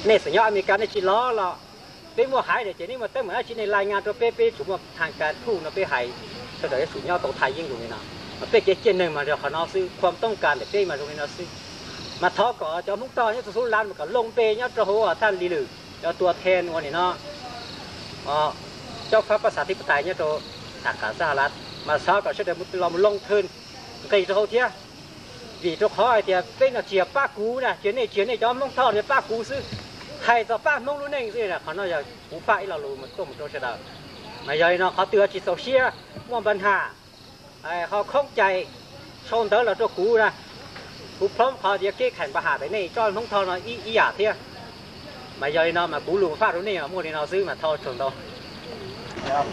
Nej xeem nyob Amelikas nej tsis los los, peb muaj haiv lawm ces nej muaj teeb meem dab tsi nej lai ngas rau peb, peb yuav tsum muaj thaj kas thuj no peb hais, sawv daws yuav tsum nyob tau thaj yeeb zoo li no. Mas peb kev ciaj neeg mas yog qhov no xwb, khuam toob kas ntawm peb mas zoo li no xwb. Mas thov kom cov Hmoob Thoj nyob txhua lub lav mas kom looj npe nyob rau hauv thaj li lwm, cov tua then ua nim no cov fab pab xav thib pab tais nyob rau tham qas xab ha las, mas xav kom sawv daws los mus looj thwj nqis rau hauv thiab. Vim rau qhov hais tias peb no tsis yog pab kuv na, tsis yog nej, tsis yog nej cov Hmoob Thoj no pab kuv xwb, hais txog pab Hmoob lub neej xwb. Qhov no yog kuv faj ib lo lus tuaj mus rau sawv daws. Mas yog li no qhov twg tsis txaus siab, muaj npa nham, ho khaub cai, sau ntawv los rau kuv na, kuv plob qhov tias kev kheem npa nham ntawm nej tsob Hmoob Thoj no ib yam thiab. Mas yog li no mas kuv lus faj rau nej mas muaj li no xwb mas thov tsaug ntau. Hab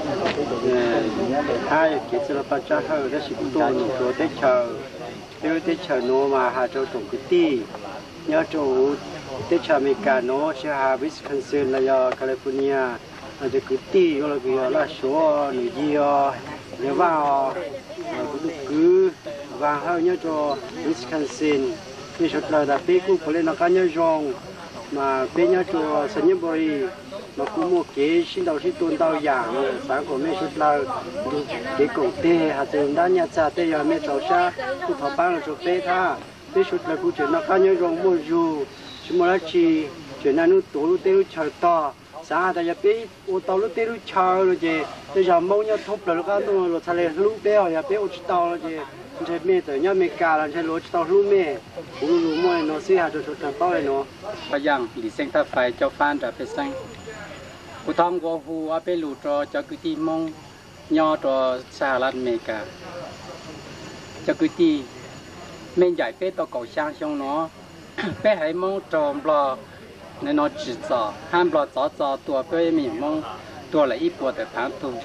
yog kev txwj laug Paj Tsab Hawj, tab sis kuv tuaj mus rau teb chaws, peb lub teb chaws nuav mas has rau tsoom kwv tij nyob rau teb chaws Amelikas nuav, tsis has Wisconsin los yog California, cov kwv tij ua los kws yog Laj Suav, Num Yig os, Yawg Vaaj os, kuv tus kwv Vaaj Hawj nyob rau Wisconsin, nej suav dlawg tas peb kuj puav leej noj qab nyob zoo. Mas peb nyob rau Xav Nyab Npau Lis mas kuj muaj kev sib ntaus sib tua ntau yam, xaav kom mej suav dlawg nrug kev koom teg, has txug ntab nyaj txag tej yog mej txaus sab kuj thov paab lug rua peb thab. Peb suav dlawg kuj tseem noj qab nyob zoo muaj zug, tsis muaj dab tsi, tseem naj nub tuav lub teb lub chaw tog. Xaav has tas yog peb ua tau lub teb lub chaw no ces tej zag Moob nyob thoob plawg lub qab ntuj luas txhaj le hlub peb, ho yog peb ua tsis tau no ces ntshe mej txawm nyob Amelikas los ntshe luas tsis tau hlub mej. Kuv lug muaj le nuav xwb, has rua suav dlawg paub le nuav. Paj Yaaj Lis Xeeb Thaj Fais, Caub Fab Nra Pej Xeeb. Kuv thov nqua hu ob peb lus rua cov kwv tij Moob nyob rua Xahalas Amelikas. Cov kwv tij, mej ncaim peb tau kaum xyaa xyoo nuav, peb haiv Moob raug Nplog nuav tsim txom hab Nplog txov txo tua peb me nyuam Moob tuag lawm ib puas tawm phaav tug.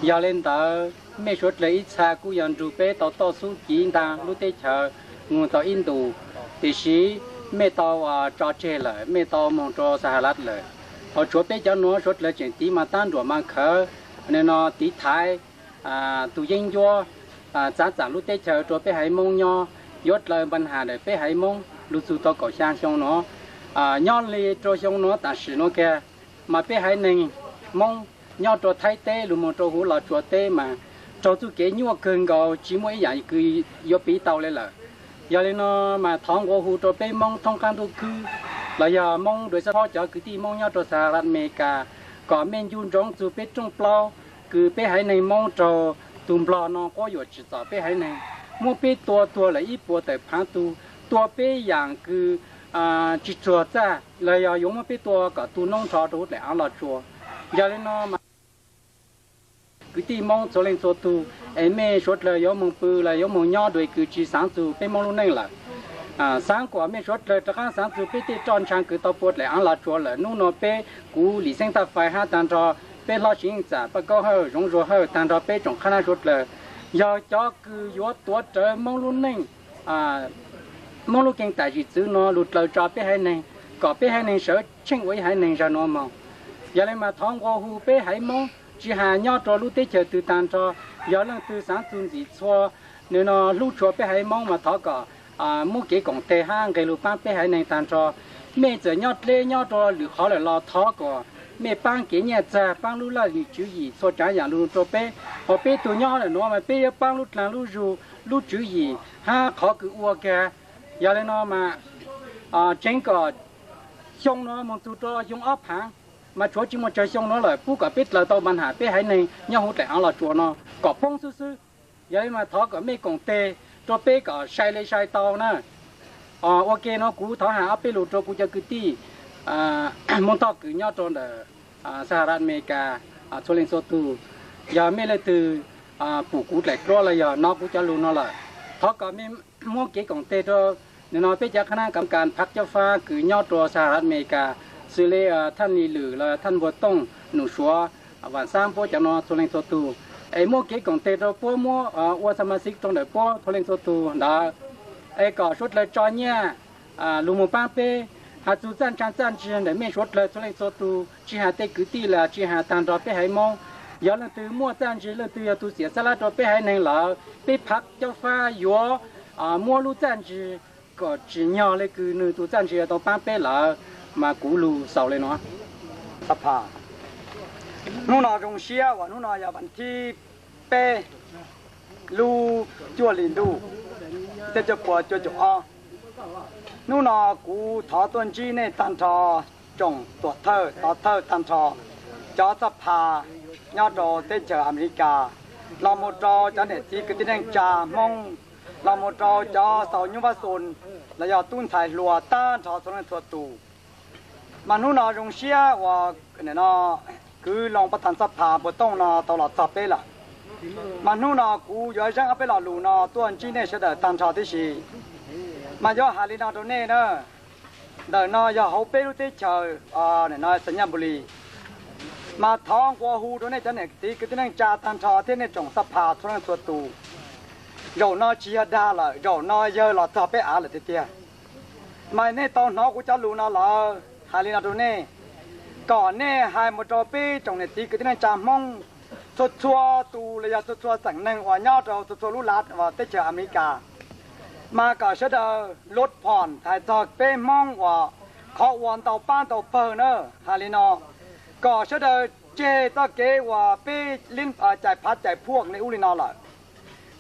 Yog le ntawd, mej suav dlawg ib txha kuj yog nrug peb tau toj xub civ ntaag lub teb chaws moog tau ib ntus, tiam sis mej tau tso tseg lawm, mej tau moog rua Xahalas lawm. Ho tshuav peb cov nuav suav dlawg tseem tiv mas taab nruam mas khawv, nuav tiv thaiv tug yeeb ncuab, txav txaam lub teb chaws rua peb haiv Moob nyob, yuav dlaws npa has ntawm peb haiv Moob lug txug tau kaum xyaa xyoo nuav. Nyob le rua xyoo nuav tam sim nuav kag, mas peb haiv neeg Moob nyob rua Thaib teb lug moog rua huv Los Tsuas teb mas raug txuj kev nyuaj kawg nkaus, tsis muaj ib yaam kws yuav piv tau le lawm. Yog le nuav mas thov nqua hu rua peb Moob thoob qaab ntuj khwb los yog Moob dua sab phob cov kwv tij Moob nyob rua Xahalas Amelikas kom mej ncu ntsoov txug peb rooj plaub kws peb haiv neeg Moob raug tug Nplog nuav quab yuam tsim txom peb haiv neeg, muab peb tua tuag lawm ib puas tawm phaav tug, tua peb yaam kws tsis tsuag txaj los yog yuav muab peb tua kom tu noob nrho rua huv dlaim aav Los Tsuas. Yog le nuav mas kwv tij Moob txhua leej txhua tug, Es mej suav dlawg yuav moog pw los yuav moog nyob dua kws tsi xaav txug peb Moob lub neej lawm. Xaav kuas mej suav dlawg rov qaab xaav txug peb tej roj ntsha kws tau pua dlaim aav los tsuav lawm. Nub nua peb, kuv Lim Xeeb Taj Fais hab taag nrho peb hlob Siv Yeej Txam, Paj Kaub Hawj, Zoov Zuag Hawj, taag nrho peb tsoom qhab nab suav dlawg, yog cov kws yuav tuav rawv Moob lub neej, Moob lub keeb tam sim txwv nua lug dlaws tso peb haiv neeg, kom peb haiv neeg sawv tsheej ua ib haiv neeg zag nua moog. Yog le mas thov nqua hu peb haiv Moob, tsi has nyob rua lub teb chaws twg taag nrho, yog leej twg xaav txug ntxim txhua, nwg nua hlub tshua peb haiv Moob mas thov kom muab kev koom teg hab nqeg lug paab peb haiv neeg taag nrho. Mej txawm nyob dleb nyob rua lwm qhov lawm los thov kom mej paab kev nyaj txag, paab lub laj lim tswv yim txhua tsaav yaam lug rua peb. Hos peb tug nyob lawm nuav mas peb yuav paab lub dlaag lub zug, lub tswv yim hab qhov kws ua kag. Yog le nua mas tseev kom xyoo nua moog txug rua xyoo ob phaav, mas tshuav tsi muaj tsawg xyoo nua lawm, pub kom peb dlaws tau npa nham peb haiv neeg nyob huv dlaim aav los tsuav nua kom poob xwb xwb. Yog le mas thov kom mej koom teg rua peb kom sai le sai tau na. Ua ke nua kuv thov has ob peb lug rua kuv cov kwv tij Moob Toj kws nyob rua ntawm Sahalat Amelikas txhua leej txhua tug. Yog mej leej twg pum kuv dlaim duab los yog nov kuv cov lug nua lawm, thov kom mej muab kev koom teg rua nwg nua peb cov qhab nab kam kas Phav Cob Fab kws nyob rua Sahalat Amelikas, xws le Thaj Lis Lwm los Thaj Npuag Tooj, Num Suav, Vaam Xaab puab cov nua txhua leej txhua tug, es muab kev koom teg rua puab, muab ua xa ma xib rua ntawm puab txhua leej txhua tug ntawd, es kom suav dlawg tso nyaj lug moog paab peb. Has txug txaj ntsha txaj ntsig ntawm mej suav dlawg txhua leej txhua tug, tsi has tej kwv tij los tsi has taag nrho peb haiv Moob, yog leej twg muaj txaj ntsig, leej twg yog tug xiam xab lab rua peb haiv neeg lawm, peb Phav Cob Fab yuav muab lub txaj ntsig kom tsim nyog le kws nwg tug txaj ntsig yuav tau paab peb lawm. Mas kuv lug xaus le nua. Hnub no zoo siab uas hnub no yog vas thib peb lub cuaj hli ntuj, xyoo cuaj puas cuaj caum ob. Hnub no kuv thov tuaj ntsib nej taag nrho, tsoom tuam thawj tov thawj taag nrho, cov txhaj phas nyob rau teb chaws Amelikas, los mus rau cov niam txiv kwv tij neej tsa Hmoob, los mus rau cov xaus nyuj vab xoo los yog tub ntxhais hluas taag nrho txhua leej txhua tus. Mas hnub no zoo siab uas kwv loo pab thav txhaj phas Npuag Tooj no tau los txog peb lawm. Mas hnub no kuv yuav zeeb ob peb lo lus no tuaj ntsib nej sawv daws taag nrho tib si. Mas yuav has li no rau nej na, ntawm no yog hauv peb lub teb chaws Xam Nyaj Npus Lis. Mas thov nqua hu rau nej cov niam txiv kwv tij neej tsa taag nrho thiab nej tsoom txhaj phas txhua leej txhua tus. Zaum no tsis yog dag lawm, zaum no yawg los txog peb av lawm tiag tiag. Mas nej tau hnov kuv cov lus no lawm, hais li no rau nej, kom nej hais mus rau peb tsoom niam txiv kwv tij neej tsa Hmoob txhua txhua tus los yog txhua txhua xeem neeg uas nyob rau txhua txhua lub lav teb chaws Amelikas, mas kom sawv daws lub phom hais txog peb Hmoob uas qhov ua ntau pab ntau pawg na, hais li no, kom sawv daws tseg txoj kev uas peb cais phav cais phuaj li ub li no lawm.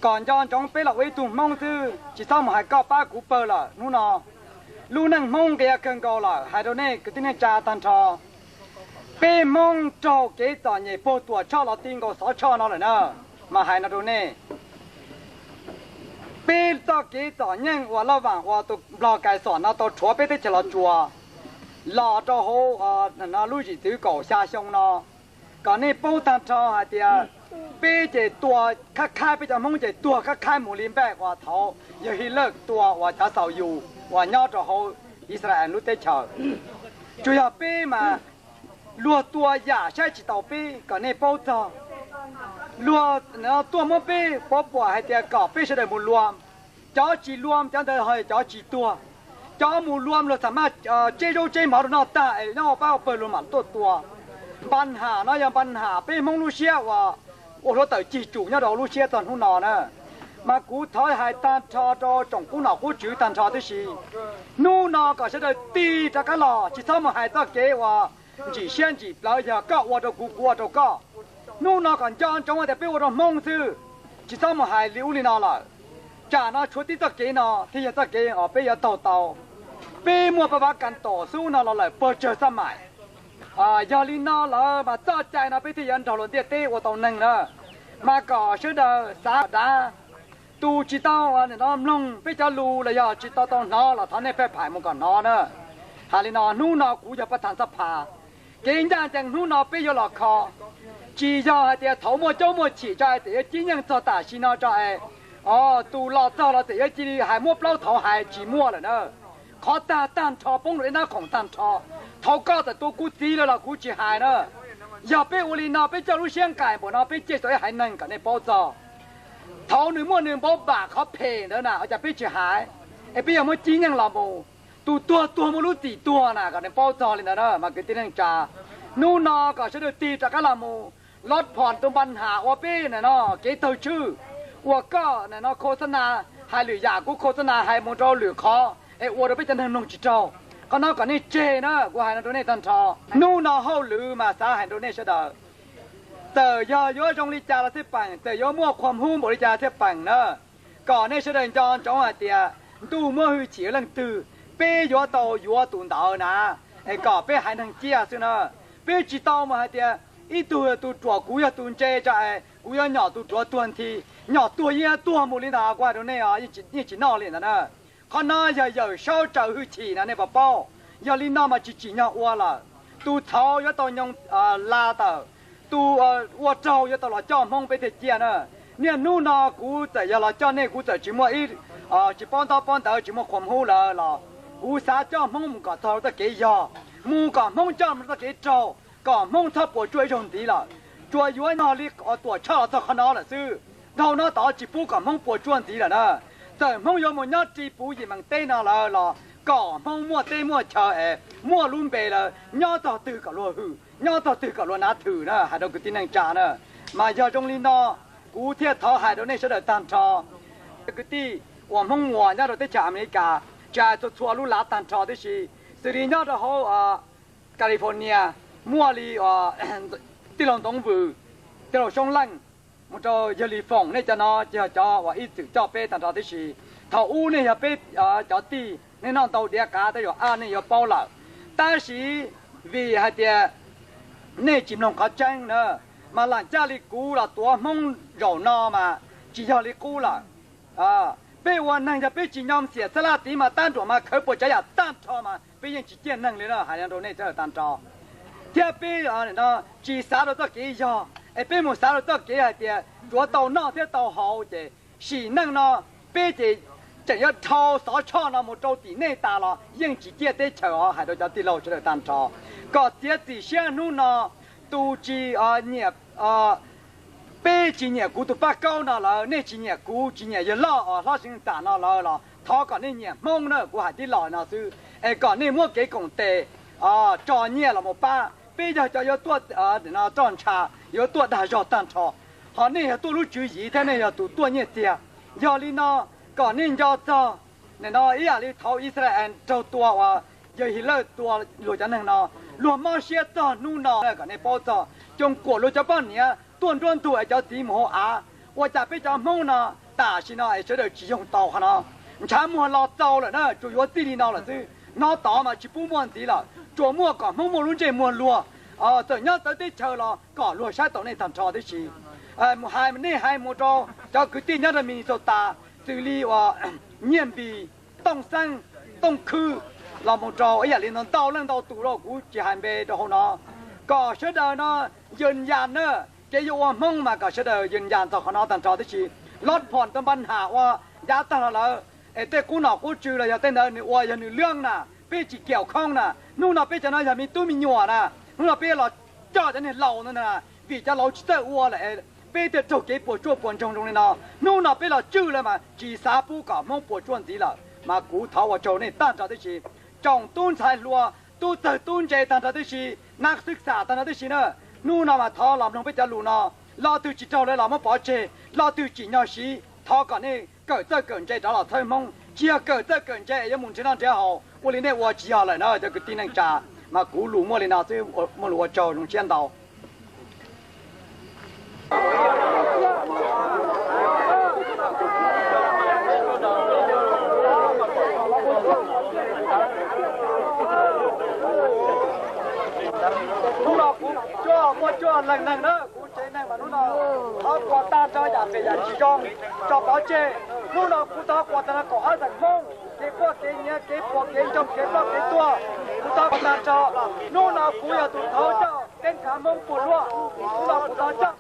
Kom nco ntsoov peb los ua ib tug Hmoob xwb, tsis txhob mus hais koj pab kuv pawg lawm. Hnub no lub neej Hmoob nqia kawg nkaus lawm, hais rau nej kwv tij neej tsa tag nrho. Peb Hmoob raug kev txom nyem puag Tuam Tshoj los ti nkaus Xov Tshoj no lawm na, mas hais no rau nej. Peb txoj kev txom nyem uas laj vaam uas tus Nplog Kais Xom no tau rhuav peb teb chaws Los Tsuas los rau hauv lub zim txwv kaum xya xyoo no, kom nej paub tag nrho hais tias peb ces tua khab khaib, peb cov Hmoob ces tuag khab khaib mus li npaj uas thaud yawg Hi Lawj tua uas cov xaus yus uas nyob rau hauv Yixalayees lub teb chaws. Tsuas yog peb mas luag tua yam saib tsis taus peb, kom nej paub txog. Luag tuaj muab peb pov puam hais tias kom peb sawv daws mus lua, cov tsis lua cov ntawd ho cov tsis tuag. Cov mus lua luag xam maj tseb zaub tseb mov rau noj tag es nyob ua pab ua pawg luag mam tuaj tua. Npa nham no yog npa nham peb Hmoob lub siab uas ua hluav taws cig tsum nyob rau lub siab txog hnub no na. Mas kuv thov hais tag nrho rau tsoom qub nom qub tswv tag nrho tib si, hnub no kom sawv daws tig rov qab los, tsis txhob mus hais txoj kev uas ntsim siab ntsim plawv yog koj ua rau kuv, kuv ua rau koj. Hnub no kom nco ntsoov tias peb ua rau Hmoob xwb, tsis txhob mus hais li ub li no lawm. Tsam no tshuav tib txoj kev no thiaj yog txoj kev uas peb yuav taug tau. Peb muaj paj vav kas tom xub no los lawm puag tsawg xab maim. Yog li no lawm mas txoj cai no peb thiaj yuav nrog luag ntiaj teb ua tau neeg na. Mas kom sawv daws xav dav, tus tsis tau mloog peb cov lus los yog tsis tau tau hnov los thov nej pheej phais mus kom hnov na. Hais li no, hnub no kuv yog pab thav xab phas, Kev ncaj ncees hnub no peb yuav los kho, tsis yog hais tias thaum muaj caub muaj chim tso es txawm yuav cib nyeej txog tam sim no tso es, o, tus los txog los txawm yuav cia li hais muab plaub thaum hais tsis muaj lawm na. Qhov tag tag nrho poob rau ib nab khoom tag nrho. Thaum koj txawm tua kuv txiv lawm los kuv tsis hais na. Yog peb ua li no peb coj lub siab nqaim npaum no peb cia tau ib haiv neeg kom nej paub txog. Thaum nws muaj nws npauv npam qhov phem ntawd na ua cas peb tsis hais, es peb yog muab cib nyeej los mus. Tus tuag tuag muaj lub txim tuag na kom nej paub txog li ntawd na mas kwv tij neej tsa. Hnub no kom sawv daws tig rov qab los mus, lov phom tus npa nham ua peb na no kev tawg tswj, uas koj na no khos xab na hais lwm yam kuv khos xab na hais mus rau lwm qhov es ua rau peb cov neeg mloog tsis raug. Qhov no kom nej tseg na kuv hais no rau nej tag nrho. Hnub no hauj lwm mas xav hais rau nej sawv daws, txawm yog yuav zoo li cas los xij peem, txawm yuav muaj qhuas hmub npaum li cas thiaj peem na, kom nej sawv daws nco ntsoov hais tias ntuj muab hwj chim leej twg, peb yuav tau yuav tus ntawd na. Es kom peb haiv neeg ciaj xwb na. Peb tsis tau mus hais tias ib tug tus ruam kuv yog tus ntse tso es kuv yuav nyom tus ruam tuag nthi. Nyom tuag yeej tuag mus li ntawd kuv hais rau nej os, yeej tsis noj li ntawd na. Qhov no yog Yawm Saub tsaws hwj chim na nej puas paub? Yog li no mas tsis tsim nyog ua lawm. Tus txhaum yuav tau nyoo la tawm, tus ua raug yuav tau los coj Hmoob peb thiaj ciaj na. Niaj hnub no kuv txawm yog los coj nej kuv txawm tsis muaj ib, tsis paub ntaub paub ntawv tsis muaj qhuas hmub lawm los kuv xav coj Hmoob mus kom txog rau txoj kev yog, mus kom Hmoob coj mus rau txoj kev raug, kom Hmoob txhob puas tsuaj ib zaug ntxiv lawm. Tsuas yuav nyog li Tuam Tshoj los txog qhov no lawm xwb. Dhau no tod tsis pub kom Hmoob puas tsuaj ntxiv lawm na. Txawm Hmoob yuav mus nyob ri puv yim meem teb no lawm los kom Hmoob muaj teb muaj chaw es muaj lub npe lawm, nyob txog twg kom luag hwm, nyob txog twg kom luag nav thwm na, hais rau kwv tij neej tsa na. Mas yog zoo li no, kuv thiaj thov hais rau nej sawv daws tag nrho, kwv tij uas Hmoob Muas nyob rau teb chaws Amelikas, tsis hais txhua txhua lub lav tag nrho tib si, xws li nyob rau hauv California, muaj li tij laug Ntxoov Vwm, tij laug Soob Leej, mus rau yawg Lis Foom, nej cov no ces yog cov uas ib txwm coj peb tag nrho tib si. Thaum ub nej yog peb cov tij, nej noj ntau diav qav tej zaum nej yuav paub lawm. Tab sis vim hais tias nej tsis mloog qhov tseeb na, mas lam caj li kuv los tuav Hmoob zaum no mas tsis yog li qub lawm. Peb ua neeg yog peb tsis nyob xiam xab laj tid mas tab nruam mas khawv puas tsav yam tag nrho mas peb yeej tsis ciaj neeg li na, hais rau nej sawv daws tag nrho. Thiab peb tsis xav rau txoj kev yog, es peb mus xav rau txoj kev hais tias tsuav tau noj thiab tau haus ces sim neej no peb ces tseem yuav dhau Xov Tshoj no mus rau tim nej tas los yeej tsis ciaj teb chaws os, hais rau cov tij laug sawv daws tag nrho. Kom txiav txim siab hnub no, tus tsis nyiam, peb tsis nyiam kuv tus Paj Kaub no lawm, nej tsis nyiam kuv, tsis nyiam yawg loj os Hlob Seev Xam no lawm los thov kom nej nyiam Hmoob na, kuv hais tib los no xwb. Es kom nej muab kev koom tes tso nyiaj los mus pab, peb yog cov yuav tuaj roj ntsha, yuav tuaj dag zog tag nrho, ho nej yog tuaj lub tswv yim thiab nej yog tus tuaj nyiaj txiag. Yog li no, kom nej nco txog, nim no ib yam li thaum Israel raug tua uas yawg Hitlaj tua luag cov neeg no, luag mob siab txog hnub no kom nej paub txog. Coom kuam luag cov poj niam tuaj nruab ntug es cov txiv mus hauv av, ua cas peb cov Hmoob no tam sim no es sawv daws tsis yoog tau qhov no. Ntshav muag los txaus lawm na, tsuas yuav txij li no lawm xwb. Hnov tod mas tsis pub muaj ntxiv lawm, tsuas muaj kom Hmoob muaj lub ntsej muag luag, txawm nyob txawv teb chaws los kom luag saib taus nej tag nrho tib si. Mus hais, nej hais mus rau cov kwv tij nyob rau Minnesota, xws li uas Nyiaj Npis, Tooj Xeeb, Tooj Khwb, los mus rau ib yam li no ntau leej ntau tus rau kuv tsis hais npe rau hauv no, kom sawv daws no yws yas na, kev yuav ua Hmoob mas kom sawv daws yws yas txog qhov no tag nrho tib si. Lov phom tus npa nham ua yav tag los lawm, es tej qub nom qub tswv los yog tej ntawd nws ua yog nws lwj na, peb tsis kiam khoob na. Hnub no peb cov no yog me tub me nyuam na, hnub no peb los coj cov niag laus no na, vim cov laus tsis txawj ua lawm, peb thiaj raug kev puas tsuaj puas ntsoog zoo li no. Hnub no peb los tswj lawm mas tsis xav pub kom Hmoob puas tsuaj ntxiv lawm, mas kuv thov ua tsaug nej tag nrho tib si. Tsoom tub ntxhais hluas, tub txawg tub ntse tag nrho tib si, nab xwb xam tag nrho tib si na, hnub no mas thov los mloog peb cov lus no. Lo twg tsis raug lawm los muab pov tseg, lo twg tsim nyog siv thov kom nej kawm txawj kawm ntse rov los txhawb Hmoob, tsis yog kawm txawj kawm ntse es yuav mus nrhiav noj nrhiav haus ua li nej ua tsis yog lawm na cov kwv tij neej tsa. Mas kuv lus muaj li no xwb, muaj lus ua tsaug zoo siab ntau. Hnub no kuv cuaj muaj cuaj leeg neeg na, kuv tsev neeg mas hnub no thov kuas tag nrho yam phem yam tsis zoo tso pov tseg. Hnub no kuv thov kuas tag nrho kaum ob xeem Hmoob, kev quaj kev nyiav, kev puas kev ntsoog, kev ploj kev tuag, Kuv tau tag nrho, hnub no kuv yog tus thov coj keeb khav Hmoob puas luaj, hnub no kuv tau coj.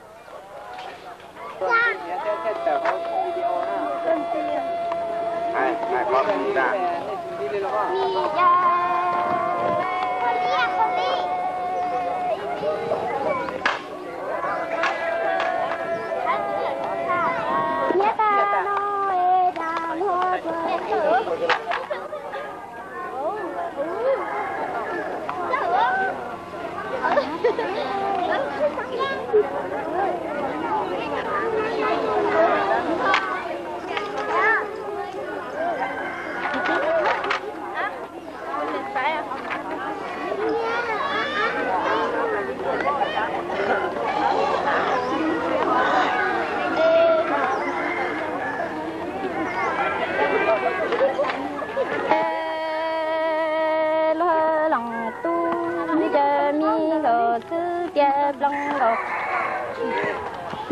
Luag Loos Tub, ncaws me nkaus xwb tias ploos nkaus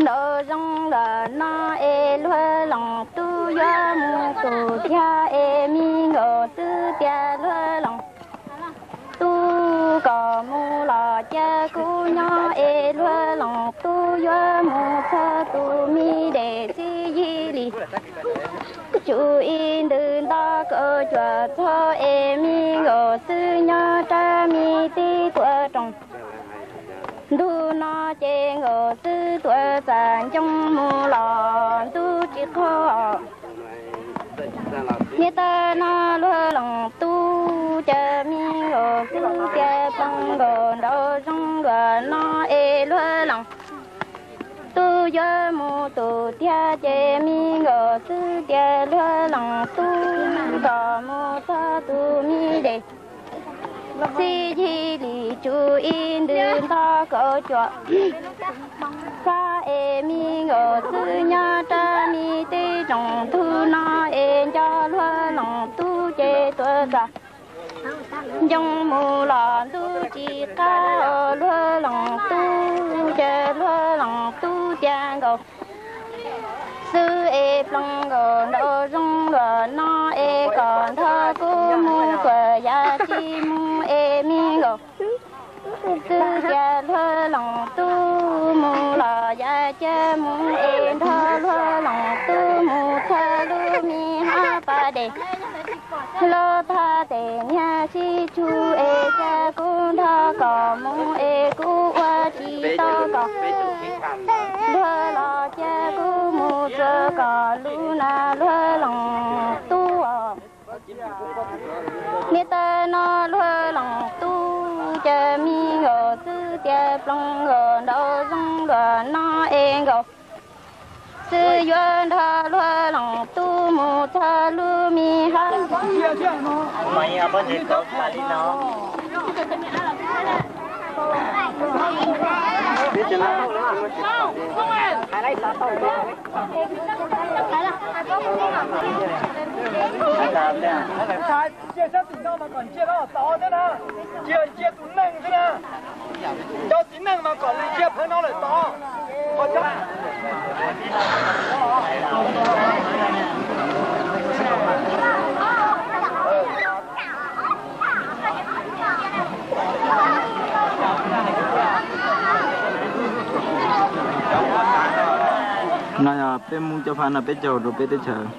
nraum zoov los no es Luag Loos Tub yuav mus tus tiag es me nkaus xwb tias Luag Loos Tub kom mus los cia kuv nyob es Luag Loos Tub yuav mus txog tus me dej txij yig li tsum ib ntws nto kaum cuam txog es me nkaus xwb nyob rab me tib tuam rooj. Ntu no ces nkaus xwb tuam txaj ncoo mus los ntuj tsis qaug. Niaj tais no Luag Loos Tub ces me nkaus xwb tias ploos nkaus nraum zoov luag no es Luag Loos Tub yuav mus tus tiag ces me nkaus xwb tias Luag Loos Tub kom mus txog tus me dej txij yig li tsum ib ntws nto kaum cuam txog es me nkaus xwb nyob rab me tib rooj. Ntu no es nco Luag Loos Tub ces tuam txaj ncoo mus los ntuj tsis qab. Luag Loos Tub ces Luag Loos Tub tias nkaus xwb es ploos nkaus nraum zoov luag no es kom nrog kuv mus, kuv yam tsis mus es me nkaus xwb tias Luag Loos Tub mus los yam cia mus es nrog Luag Loos Tub mus txog lub me hab pas dej. Los thaj tes niag sib tshug es cia kuv nrog koj mus es kuv ua tsis tau koj. Luag los cia kuv mus txog koj lub na Luag Loos Tub. Niaj tais no Luag Loos Tub ces me nkaus xwb tias ploos nkaus nraum zoov luag no es nkaus xwb yuav nrog Luag Loos Tub mus txog lub me hab. Ntsia sab tim no mas kom ntsia rau tod thiab na, tsis yog ntsia tus neeg xwb na. Cov txiv neej mas kom ntsia phawv no lawm tod. No yog peb Hmoob cov phab no peb caug rau peb teb chaws.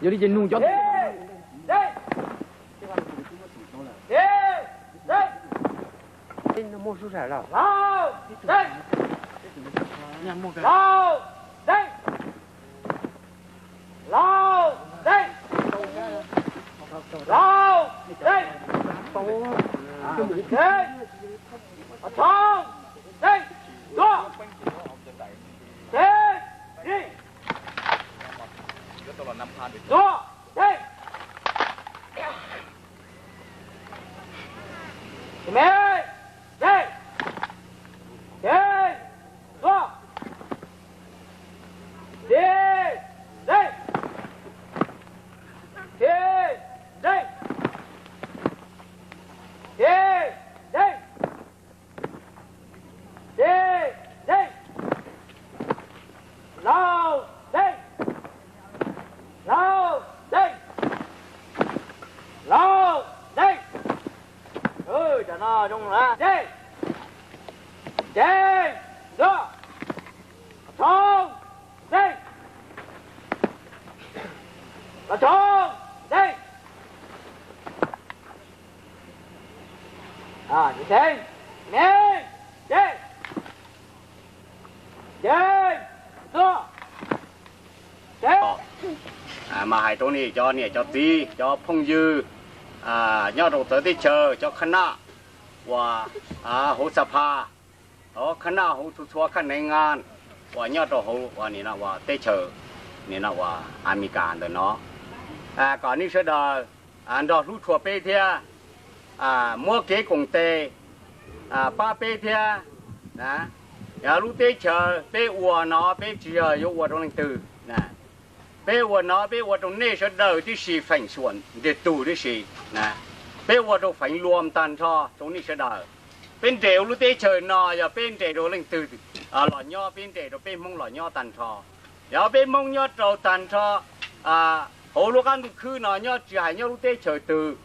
Yog li ces nug cov Lauj, dej! Lauj, dej! Lauj, dej! Lauj, dej! Dej! Qhov tshoob, dej! Tuaj! Dej! Dej! Tuaj! Dej! Dej! Dej! Dej! Tuaj! Dej! Dej! Dej! Dej! Dej! Dej! Dej! Dej! Lauj, dej! Lauj, dej! Lauj, dej! Cov no zoo lawm. Dej! Dej! Tuaj! Qhov tshoob, dej! Qhov tshoob, dej! Dej! Dej! Dej! Tuaj! Dej! Mas hais rau nej cov niam cov txiv, cov phooj ywg nyob rau txawv teb chaws, cov khab naj uas hauv xab phas, cov khab naj hauv txhua txhua khab neev ngas uas nyob rau hauv uas nim no uas teb chaws nim no uas Amelikas ntawm no, kom nej sawv daws nrog hlub tshua peb thiab, muab kev koom tes pab peb thiab. Yog lub teb chaws peb ua no peb tsis yog yuav ua rau leej twg. Peb ua no peb ua rau nej sawv daws tib si, feem xyuam ntiag tug tib si. Peb ua rau feem luam tag nrho rau nej sawv daws. Peb nres ua lub teb chaws no yog peb nres rau leej twg los nyob, peb nres rau peb Hmoob los nyob tag nrho. Yog peb Hmoob nyob rau tag nrho hauv lub qab ntuj khwb no nyob tsis hais nyob lub teb chaws twg,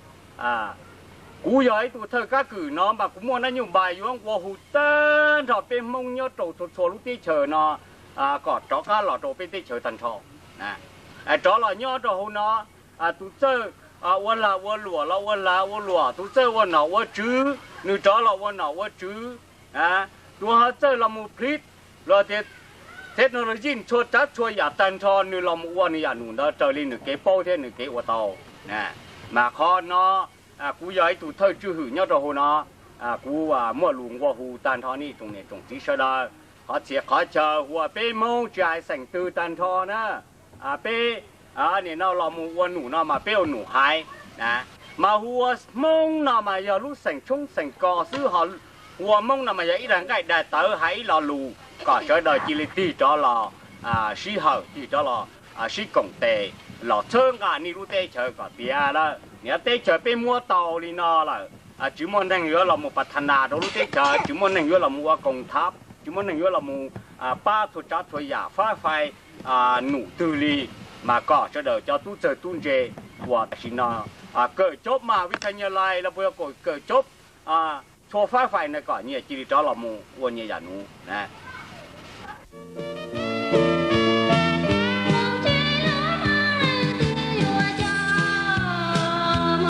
kuv yog ib tug thawj kab kwm no mas kuv muaj nab nyuj npais yuav nqua hu tag nrho peb Hmoob nyob rau txhua txhua lub teb chaws no kom rov qab los rau peb teb chaws tag nrho. Rov los nyob rau hauv no, tus txawj ua lag ua luam los ua lag ua luam, tus txawj ua nom ua tswv nws rov los ua nom ua tswv, tus ho txawj los mus plib los tias technology txhua tsav txhua yam tag nrho nws los mus ua nws yam num ntawd raws li nws kev paub thiab nws kev ua tau. Mas qhov no kuv yog ib tug thawj tswj hwm nyob rau hauv no, kuv muaj lus nqua hu tag nrho nej tsoom niam tsoom txiv sawv daws, qhov txhia qhov chaw uas peb Hmoob tsis hais xeem twg tag nrho na, peb nim no los mus ua num no mas peb ua num haiv, mas hu ua Hmoob no mas yog lub xeem tshoob xeem kos xwb, ho hu ua Hmoob no mas yog ib daig nqaij daig tawv hais ib lo lus kom sawv daws cia li tig rov los sib hawm, tig rov los sib koom tes los txhawb nqa nej lub teb chaws kom tiav lawm. Niaj teb chaws peb muab tau li no lawm, tsis muaj neeg yuav los mus pas tha nas rau lub teb chaws, tsis muaj neeg yuav los mus ua koom thav, tsis muaj neeg yuav los mus pab txhua tsav txhua yam fab fais num twg li, mas kom sawv daws cov tub txawg tub ntse uas tam sim no kawm cov mas vib thas nyas lais los puas yog kawm cov txhua fab fais na kom nyias cia li rov los mus ua nyias yam num na.